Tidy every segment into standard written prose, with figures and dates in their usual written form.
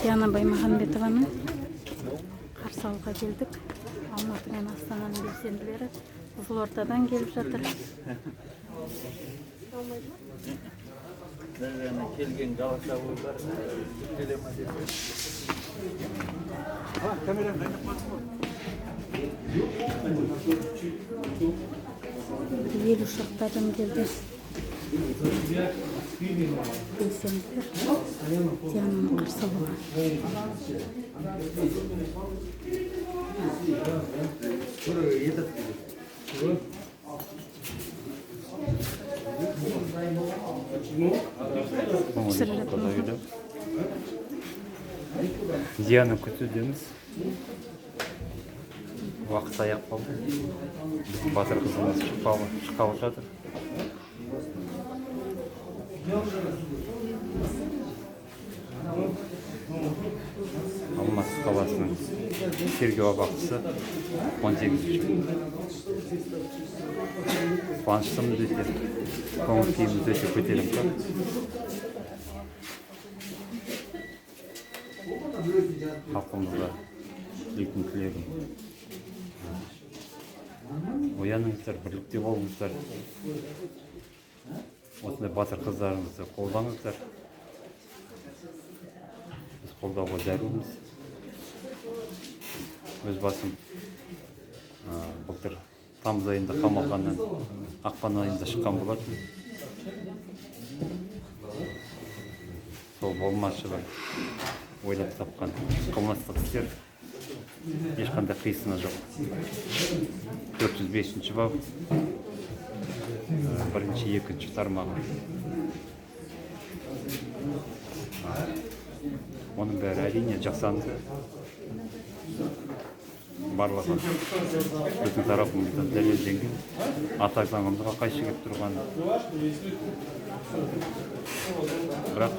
Диана Баймағанбетованы қарсы алуға келдік. Алматы мен Астананың белсенділері Қызылордадан келіп жатыр. Келген голосовойлар келе ма десе. 50 шақты адам келді. Белсенділер Диананы қарсы алуға. Пісіріп жатыр. Диана күтудеміз. Уақыт аяқ қалды. Біздің батыр қызымыз шыққалы жатыр. Алматы қаласының тергеу абақтысы 18. Қуаныштымыз өте, көңіл күйіміз өте көтеріңкі. Халқымызға тілейтін тілегім: ояныңыздар, бірлікте болыңыздар, осындай батыр қыздарымызды қолдаңыздар. Біз қолдауға зәруміз. Өз басым былтыр тамыз айында қамалғаннан ақпан айында шыққан болатын. Сол болмашы бір ойлап тапқан қылмыстық істер, ешқандай қисыны жоқ. 405 бап, бірінші, екінші тармағы. Оның бәрі, әрине, жасанды. Барлығы біздің тарапымыздан дәлелденген, ата заңымызға қайшы келіп тұрған. Бірақ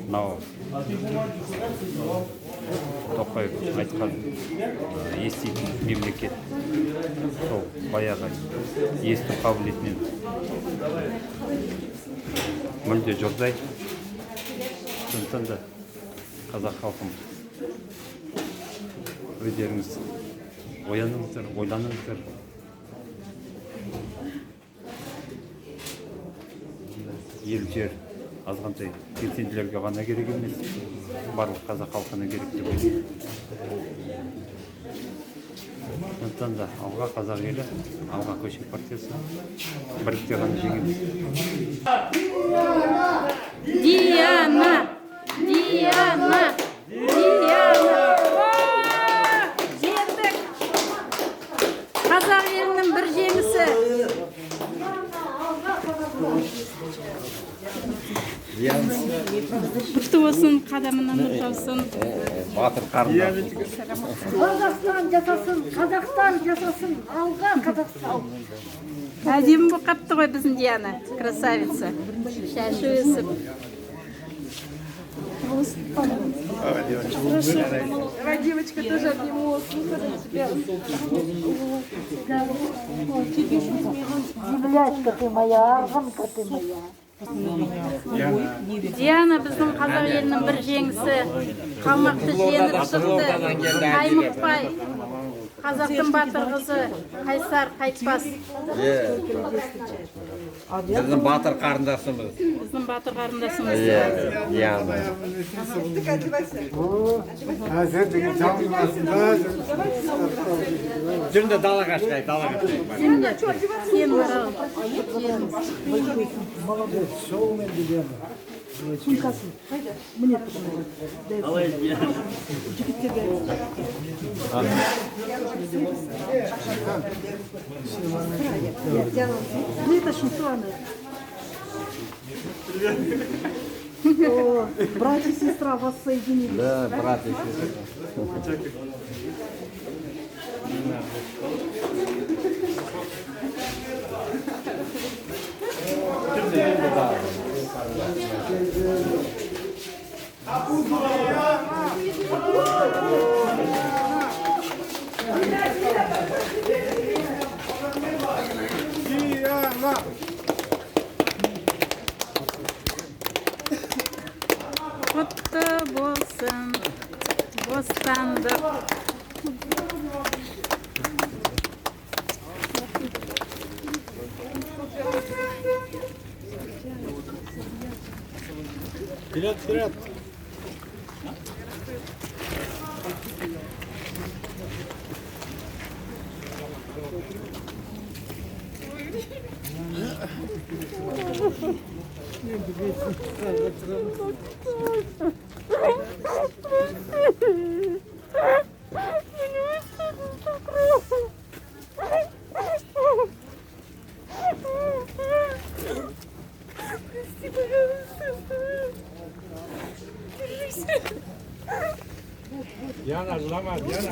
мынау Тоқаев айтқан еститін мемлекет, сол баяғы есту қабілетінен мүлде жұрдай. Сондықтан да, қазақ халқым, өздеріңіз ояныңыздар, ойланыңыздар. Ел, жер азғантай белсенділерге ғана керек емес, барлық қазақ халқына керек деп ойлаймын. Сондықтан да алға, қазақ елі, алға, Көшек партиясы! Бірлікте ғана жеңеміз. Диана! Диана! Диана! О! Жеңдік! Қазақ елінің бір жеңісі. Құтты болсын, қадамынан нұр жаусын. Батыр қарындасым. Қазақстан жасасын, Қазақстан жасасын, алға, Қазақстан! Әдемі болып қапты ғой біздің Диана, красавица. Шашы өсіп. Давай, девочка, тоже обниму. Тебя. Землячка ты моя, арғынка ты моя. Диана біздің қазақ елінің бір жеңісі. Қалмақты жеңіп шықты. Қаймықпай. Қазақтың батыр қызы, қайсар, қайтпас. Біздің батыр қарындасымыз. Біздің батыр қарындасымыз. Иә, Диана. Сен деген жалғызбасың. Жүріңдер, далаға шығайық, далаға шығайық. Сен марал. Молодец, шоумен деген. Сумкасын. Міне тұр. Жігіттерге. Плиточный. О, брат и сестра вас соединили. Да, брат и сестра. Диана! Құтты болсын, бостандық. Вперед, вперед! Прости, пожалуйста. Держись. Диана, жылама, Диана.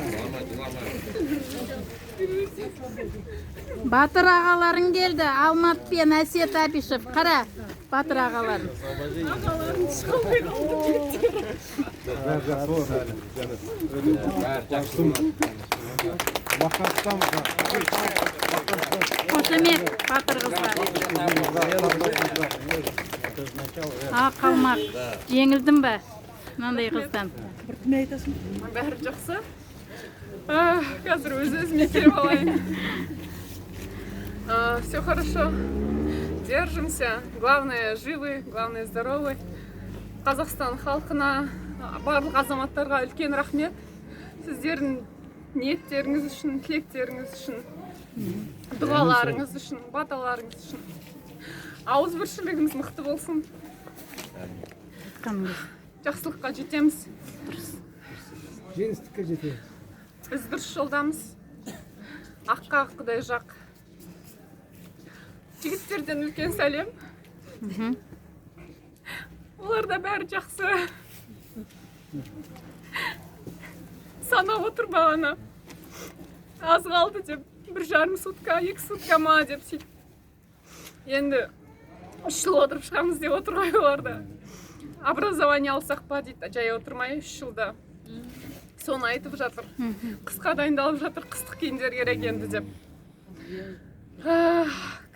Батыр ағаларың келді, Алмат пен Әсет Әбішев. Қара, батыр ағаларың. Ағаларың шыға алмай қалды. Бәрі жақсы болады әлі. Өте мақтан тұтамыз. Қошемет батыр қызға. А, қалмақ, жеңілдің ба мынандай қыздан? Біртүме айтасың. Бәрі жақсы. Қазір өз өзіме келіп алайын. Все хорошо. Держимся. Главное, живы, главное, здоровы. Қазақстан халқына, барлық азаматтарға үлкен рахмет. Сіздердің ниеттеріңіз үшін, тілектеріңіз үшін, дұғаларыңыз үшін, баталарыңыз үшін. Ауызбіршілігіміз мықты болсын. Айтқаның. Жақсылыққа жетеміз. Жеңістікке жетеміз. Біз дұрыс жолдамыз. Аққа құдай жақ. Жігіттерден үлкен сәлем. Оларда бәрі жақсы. Санап отыр бағана. Аз қалды деп, 1,5 сутка, 2 сутка ма деп сөйтіп. Енді 3 жыл отырып шығамыз деп отыр ғой олар да. Образование алсақ па дейді, жай отырмай 3 жылда. Соны айтып жатыр. Қысқа дайындалып жатыр, қыстық киімдер керек енді деп.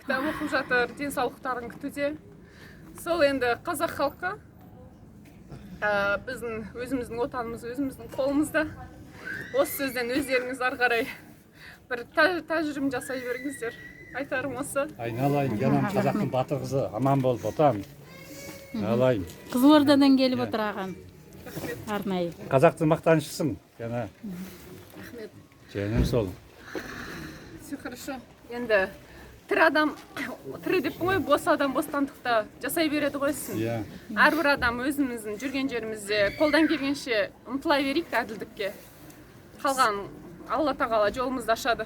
Кітап оқып жатыр, денсаулықтарын күтуде. Сол енді қазақ халқы, біздің өзіміздің отанымыз өзіміздің қолымызда. Осы сөзден өздеріңіз ары қарай бір тәжірибе жасай беріңіздер. Айтарым осы. Айналайын, Дианам, қазақтың батыр қызы, аман бол, ботам. Айналайын. Қызылордадан келіп отыр ағам арнайы. Қазақтың мақтанышысың, Диана. Рахмет. Жаным сол. Все хорошо. Енді тірі адам, тірі деп қой, бос адам бостандықта жасай береді ғой ісін. Иә. Әрбір адам өзіміздің жүрген жерімізде қолдан келгенше ұмтыла берейік әділдікке. Қалған Алла тағала жолымызды ашады.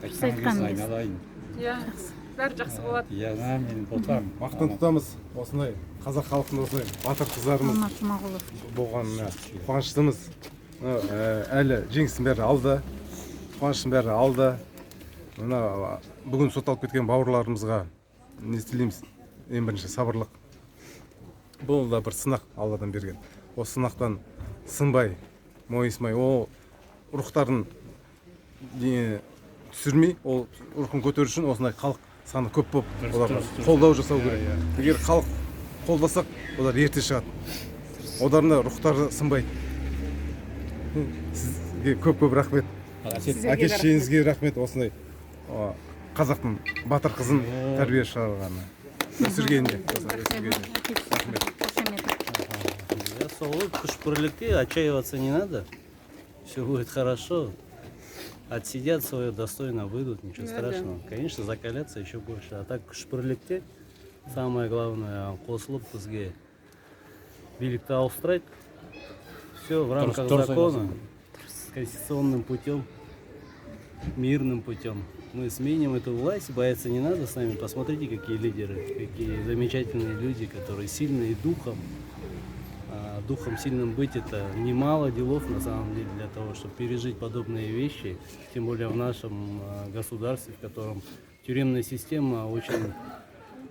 Дұрыс айтқаныңыз. Айналайын. Иә, бәрі жақсы болады. Диана, менің ботам. Мақтан тұтамыз осындай қазақ халқының осындай батыр қыздарымыз Алмат Жұмағұлов. болғанына қуаныштымыз. Мынау, әлі жеңістің бәрі алда, қуаныштың бәрі алда. Мына бүгін сотталып кеткен бауырларымызға не тілейміз? Ең бірінші сабырлық. Бұл да бір сынақ Алладан берген. Осы сынақтан сынбай, мойысмай, ол рухтарын түсірмей, ол рухын көтеру үшін осындай халық саны көп болып оларға қолдау жасау керек. Егер халық қолдасақ, олар ерте шығады. Олардың да рухтары сынбайды. Сізге көп-көп рахмет. Әке шешеңізге рахмет, осындай қазақтың батыр қызын тәрбие шығарғанына, өсіргеніне. Рахмет. Қошемет. Я сол күш бірлікте, отчаиваться не надо. Все будет хорошо. Отсидят свое, достойно выйдут, ничего страшного. Конечно, закаляться еще больше. А так күш бірлікте, самое главное, қосылып бізге билікті ауыстырайық. Все в рамках закона, конституционным путем, мирным путем. Мы сменим эту власть, бояться не надо с нами. Посмотрите, какие лидеры, какие замечательные люди, которые сильные духом. А духом сильным быть — это немало делов на самом деле для того, чтобы пережить подобные вещи, тем более в нашем государстве, в котором тюремная система очень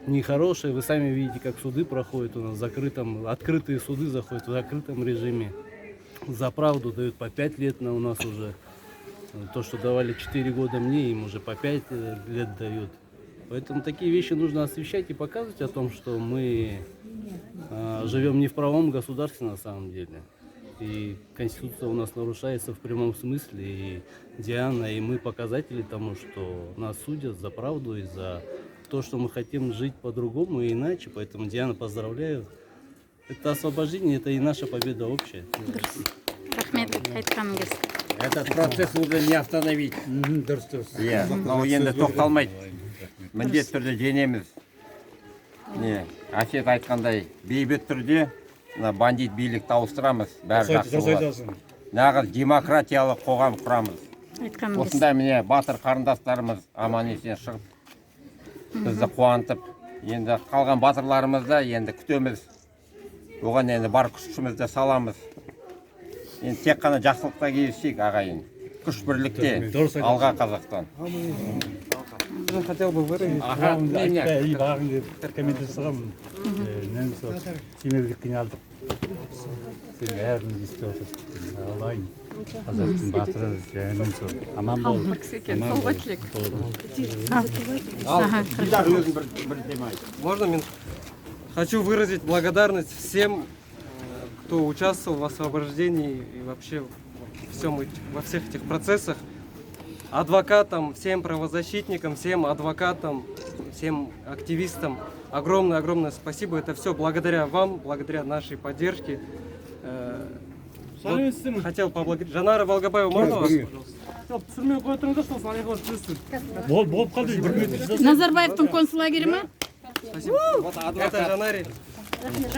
нехорошая. Вы сами видите, как суды проходят у нас в закрытом, открытые суды заходят в закрытом режиме. За правду дают по 5 лет на у нас уже. То, что давали 4 года мне, им уже по 5 лет дают. Поэтому такие вещи нужно освещать и показывать о том, что мы Живем не в правовом государстве на самом деле. И Конституция у нас нарушается в прямом смысле. И Диана, и мы показатели тому, что нас судят за правду и за то, что мы хотим жить по-другому и иначе. Поэтому, Диана, поздравляю. Это освобождение, это и наша победа общая. Рахмет айтқаныңыз. Этот процесс уже не остановить. Дұрыс, дұрыс. Иә, мынау енді тоқталмайды. Міндетті түрде жеңеміз. Не, Әсет айтқандай, бейбіт түрде мына бандит билікті ауыстырамыз, бәрі жақсы болады. Нағыз демократиялық қоғам құрамыз. Айтқаныңыз. Осындай, міне, батыр қарындастарымыз аман есен шығып, бізді қуантып, енді қалған батырларымызды енді күтеміз. Оған енді бар күшімізді саламыз. Енді тек қана жақсылықта кездесейік, ағайын. Күш бірлікте. Алға, Қазақстан! Хотел бы выразить Аха, не. Бағың деп комментарий жасағанмын. Мен сол Темірбек қиналдық. Сен бәрін естіп отырсың. Ағайын. Қазақтың батыры, жаным сол. Аман бол. Бір кісі екен, сол ғой тілек. Ал, Дидар, өзің бір айт. Можно минуту? Хочу выразить благодарность всем, кто участвовал в освобождении и вообще во всех этих процессах. Адвокатам, всем правозащитникам, всем адвокатам, всем активистам огромное-огромное спасибо. Это все благодаря вам, благодаря нашей поддержке. Вот хотел поблагодарить. Жанара Балгабаева, можно вас, пожалуйста? Түсірмей қоя тұрыңыздар, сосын аяғына түсіресіз. Болып қалды, бір минут. Назарбаевтың концлагері ма? Спасибо. Это Жанаре.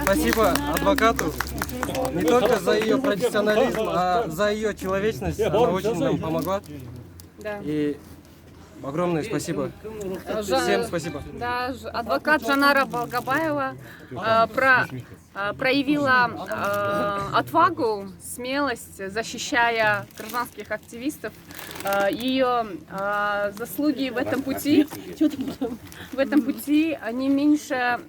Спасибо адвокату не только за ее профессионализм, а за ее человечность. Она очень нам помогла. Да. И огромное спасибо. Всем спасибо. Да, адвокат Жанара Балгабаева проявила отвагу, смелость, защищая гражданских активистов. Ее заслуги в этом пути, они меньше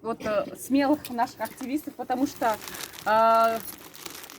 вот, смелых наших активистов, потому что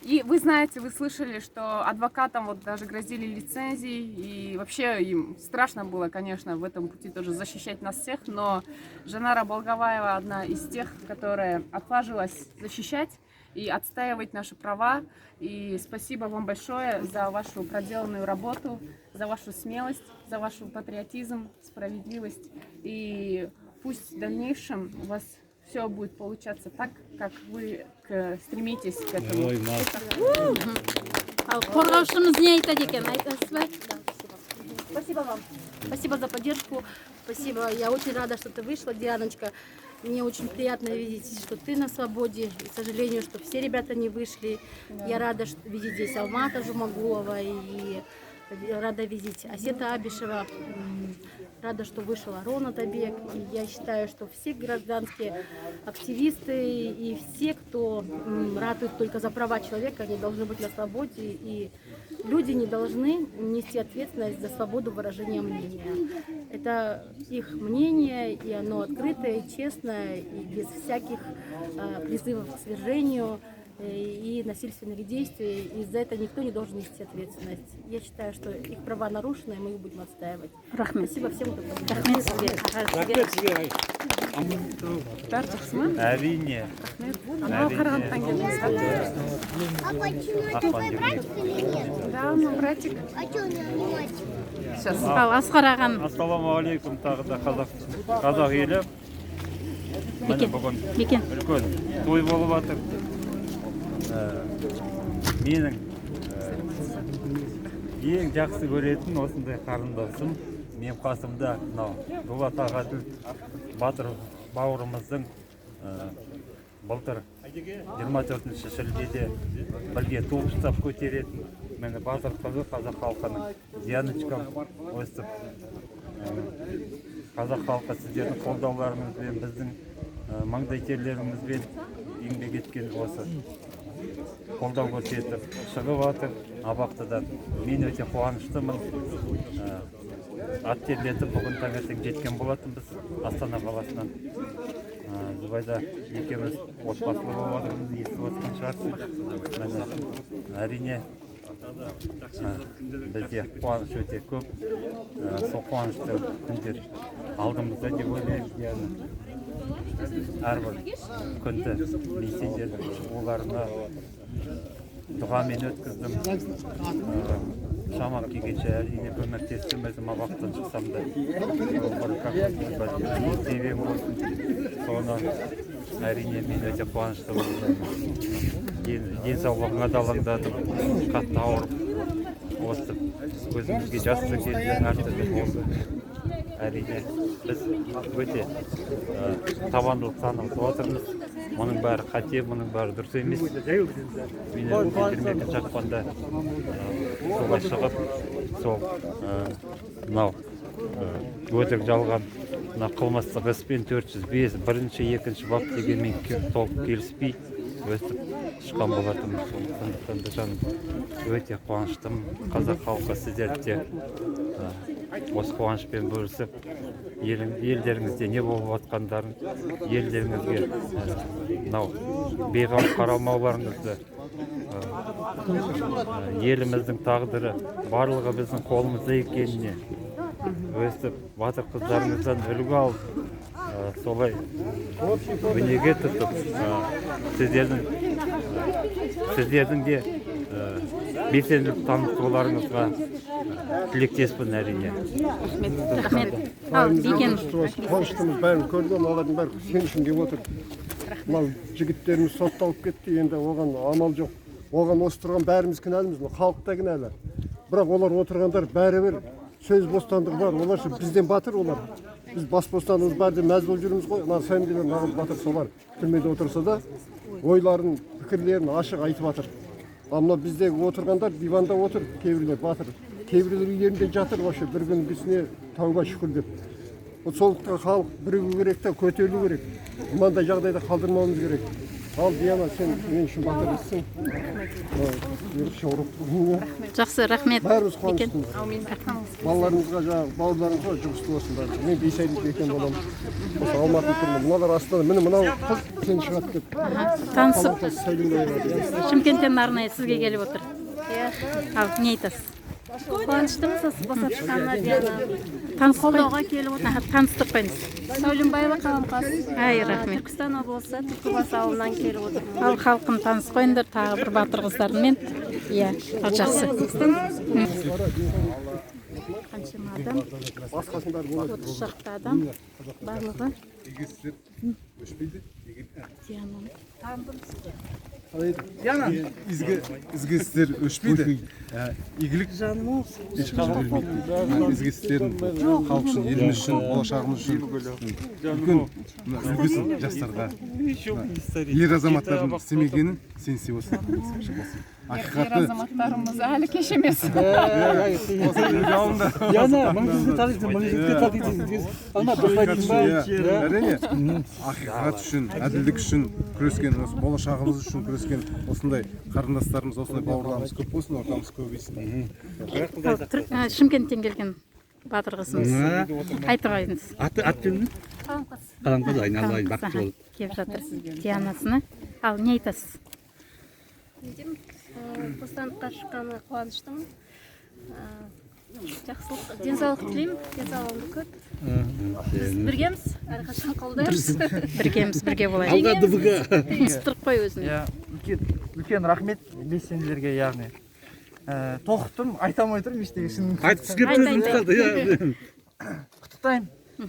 и вы знаете, вы слышали, что адвокатам вот даже грозили лицензией, и вообще им страшно было, конечно, в этом пути тоже защищать нас всех, но Жанара Балгабаева одна из тех, которая отважилась защищать и отстаивать наши права. И спасибо вам большое за вашу проделанную работу, за вашу смелость, за ваш патриотизм, справедливость. И пусть в дальнейшем у вас все будет получаться так, как вы стремитесь к этому. Ой, мал. Ал қорғаушымыз не айтады екен, айтасыз ба? Спасибо вам. Спасибо за поддержку. Спасибо. Я очень рада, что ты вышла, Дианочка. Мне очень приятно видеть, что ты на свободе. И, к сожалению, что все ребята не вышли. Я рада видеть здесь Алмата Жумагулова и рада видеть Асета Абишева. Рада, что вышел Арон Атабек. И я считаю, что все гражданские активисты и все, кто ратует только за права человека, они должны быть на свободе. И люди не должны нести ответственность за свободу выражения мнения. Это их мнение, и оно открытое, и честное, и без всяких призывов к свержению и насильственных действий. И за это никто не должен нести ответственность. Я считаю, что их права нарушены, и мы их будем отстаивать. Рахмет. Спасибо всем, кто поддержал. Рахмет сізге. Аға, сізге. Бәрі жақсы ма? Әрине. Анау Қарағандыдан келдіңіз ба? Ақпан жүрмейді. Да, мой братик. Сейчас. Ал Асқар ағам. Ассалаумағалейкум тағы да, қазақ елі. Міне, Бекен. бүгін Бекен. үлкен той болып жатыр. Менің ең жақсы көретін осындай қарындасым менің қасымда, мынау Дулат Ағаділ батыр бауырымыздың былтыр 24 шілдеде бірге ту ұстап көтеретін, міне, батыр қызы, қазақ халқының Дианочкам өстіп қазақ халқы сіздердің қолдауларыңызбен, біздің маңдай терлерімізбен еңбек еткен осы қолдау көрсетіп шығып жатыр абақтыдан. Мен өте қуаныштымын. Ат терлетіп бүгін таңертең жеткен болатынбыз Астана қаласынан. Зубайда екеуміз отбасылы болып жатырмыз, естіп отырған шығарсыз. Міне, әрине, бізде қуаныш өте көп. Сол қуанышты күндер алдымызда деп ойлаймын, Диана. Әрбір күнді мен сендердің шығуларына дұғамен өткіздім. Шамам келгенше, әрине, көмектестім өзім абақтыдан шықсам да. Ол бір как мәртебем болсын. Соны, әрине, мен өте қуаныштымын. Денсаулығыңа да алаңдадым, қатты ауырып, осы көзімізге жас та келді, әртүрлі болды. Әрине, біз өте табандылық танытып отырмыз. Мұның бәрі қате, мұның бәрі дұрыс емес. Мен 22 ақпанда солай шығып, сол мынау өтірік жалған мына қылмыстық іспен 405 бірінші, екінші бап дегенмен толық келіспей, өстіп шыққан болатынмын. Сондықтан да, жаным, өте қуаныштымын. Қазақ халқы сіздерді де осы қуанышпен бөлісіп, елдеріңізде не болып жатқандарын, елдеріңізге мынау бейғам қарамауларыңызды, еліміздің тағдыры барлығы біздің қолымызда екеніне, өстіп батыр қыздарыңыздан үлгі алып, солай өнеге тұтып, сіздердің де белсенділік танытуларыңызға тілектеспін, әрине. Рахмет. Ал Бикен. Қуаныштымыз, бәрін көрді, мыналардың бәрі сен үшін келіп отыр. Мынау жігіттеріміз сотталып кетті, енді оған амал жоқ. Оған осы тұрған бәріміз кінәліміз, мына халық та кінәлі. Бірақ олар, отырғандар, бәрібір сөз бостандығы бар. Олар ше, бізден батыр олар. Біз бас бостандығымыз бар деп мәз болып жүрміз ғой. Мына сәмбилер, нағыз батыр солар. Түрмеде отырса да, ойларын, пікірлерін ашық айтып жатыр. Ал мына біздегі отырғандар диванда отыр, кейбіреулер батыр, кейбіреулер үйлерінде жатыр, вообще бір күнгісіне тәуба, шүкір деп. Вот сондықтан халық бірігу керек та, көтерілу керек. Мынандай жағдайда қалдырмауымыз керек. Ал Диана, сен мен үшін батырсың. Ерекше ұрып. Жақсы, рахмет. Бәріміз Бикен. қуаныштымыз. Балаларымызға, жаңағы бауырларымызға жұғысты болсын бәрі. Мен Бейсайдың бекен боламын. Осы Алматының тұрғыны. Мыналар Астана. Міне, мынау қыз сен шығады деп. Танысып. Сәлемдеп. Шымкенттен арнайы сізге келіп отыр. Ал не айтасыз? Қуаныштымыз осы босап шыққанына, Диана. Танысып Қолдауға келіп отыр. Аха, таныстырып қойыңыз. Сәулембаева Қаламқас. Ай, рахмет. Түркістан облысы, Түлкібас ауылынан келіп отырмын. Ал халқым, танысып қойыңдар тағы бір батыр қыздармен. Иә, ал жақсы. Қаншама адам? Басқасының бәрі болады. 30 шақты адам барлығы. Игі істер өшпейді. Диана. Ізгі істер өшпейді. Игілік ешқашан өлмейді дейді. Ізгі істерін халық үшін, еліміз үшін, болашағымыз үшін үлкен мына үлгісін жастарға. Мына ер азаматтардың істемегенін сен істеп отырсың. Ер Ақиқатты азаматтарымыз әлі кеш емес. Осы үлгі алыңдар. Диана, мың жігітті танисың, мың жігітті танисың. Ана дұрыс айттың ба? Иә, әрине, ақиқат үшін, әділдік үшін күрескен, осы болашағымыз үшін күрескен осындай қарындастарымыз, осындай бауырларымыз көп болсын, ортамыз көбейсін. Ал, Шымкенттен келген батыр қызымыз, айтып қойыңыз. Аты жөніңіз? Қаламқас. Қаламқас, айналайын, Қаламқас, бақытты аха, болып. Келіп жатыр Дианасына. Ал не айтасыз? Не деймін? Бостандыққа шыққанына қуаныштымын. Жақсылық, денсаулық тілеймін. Денсаулығыңды көп. Біз біргеміз, әрқашан қолдаймыз. Біргеміз, бірге болайық. Алға, ДВК. Таныстырып қой өзін. Иә, үлкен үлкен рахмет белсенділерге, яғни. Тоқтым, айта алмай тұрмын ештеңе, шын. Айтқысы келіп Айт, тұр, айт, қалды, иә. Құттықтаймын.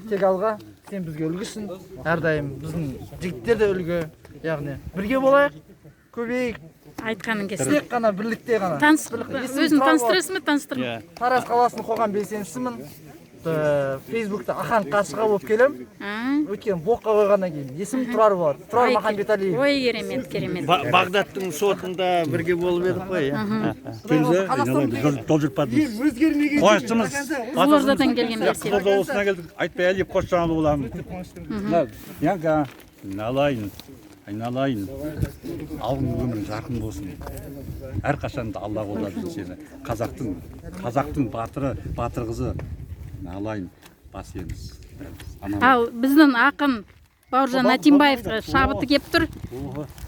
Тек алға, сен бізге үлгісің. Әрдайым біздің жігіттер де үлгі, яғни бірге болайық, көбейік. Айтқаның келсін. Тек қана бірлікте ғана. Таныс, Есімім өзін Тұрар. таныстырасың ба, таныстырма? Тараз қаласының қоғам белсендісімін. Фейсбукта Ахан Қасыға болып келемін. Өйткені блокқа қойғаннан кейін есімім Тұрар болады. Тұрар Махамбеталиев. Ой, керемет, керемет. Бағдаттың сотында бірге болып едік қой, иә. Келді, айналайын, жол жүріп. Өзгермеген. Қуаныштымыз. Қызылордадан келген белсенді. Қызылорда облысынан келдік. Айтбай Әлиев, Қосшаналы боламын. Мына Янка, айналайын, айналайын. Алдыңғы өмірің жарқын болсын. Әрқашан да Алла қолдасын сені. Қазақтың батыры, батыр қызы. Айналайын, бас иеміз. Аман. Ал біздің ақын Бауыржан Атимбаевқа шабыты кеп тұр.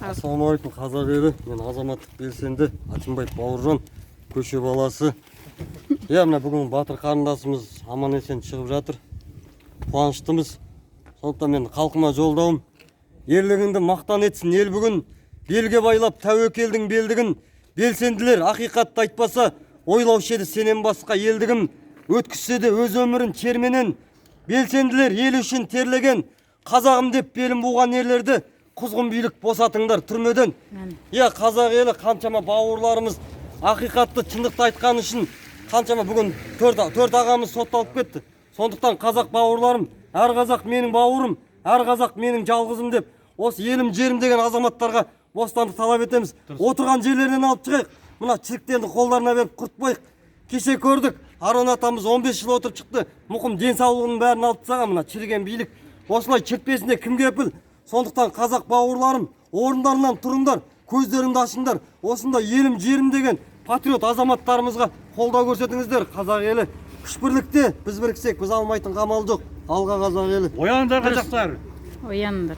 Ассалаумағалейкум, қазақ елі! Мен азаматтық белсенді Атимбаев Бауыржан, көше баласы. Иә, мына бүгін батыр қарындасымыз аман есен шығып жатыр, қуаныштымыз. Сондықтан мен халқыма жолдауым: ерлігіңді мақтан етсін ел бүгін, белге байлап тәуекелдің белдігін. Белсенділер ақиқатты айтпаса, ойлаушы еді сенен басқа елдігім. Өткізсе де өз өмірін терменен, белсенділер ел үшін терлеген, қазағым деп белін буған ерлерді құзғын билік, босатыңдар түрмеден. Иә, қазақ елі, қаншама бауырларымыз ақиқатты, шындықты айтқан үшін қаншама бүгін төрт ағамыз сотталып кетті. Сондықтан, қазақ бауырларым, әр қазақ менің бауырым, әр қазақ менің жалғызым деп, осы елім, жерім деген азаматтарға бостандық талап етеміз. Отырған жерлерінен алып шығайық, мына шіріктердің қолдарына беріп құртпайық. Кеше көрдік, Арон атамыз 15 жыл отырып шықты. Мұқым денсаулығының бәрін алып тастаған мына шіріген билік. Осылай шіртпесіне кім кепіл? Сондықтан, қазақ бауырларым, орындарынан тұрыңдар, көздеріңді ашыңдар. Осындай елім, жерім деген патриот азаматтарымызға қолдау көрсетіңіздер. Қазақ елі, күш бірлікте. Біз біріксек, біз алмайтын қамал жоқ. Алға, қазақ елі! Ояныңдар, қазақтар! Ояныңдар!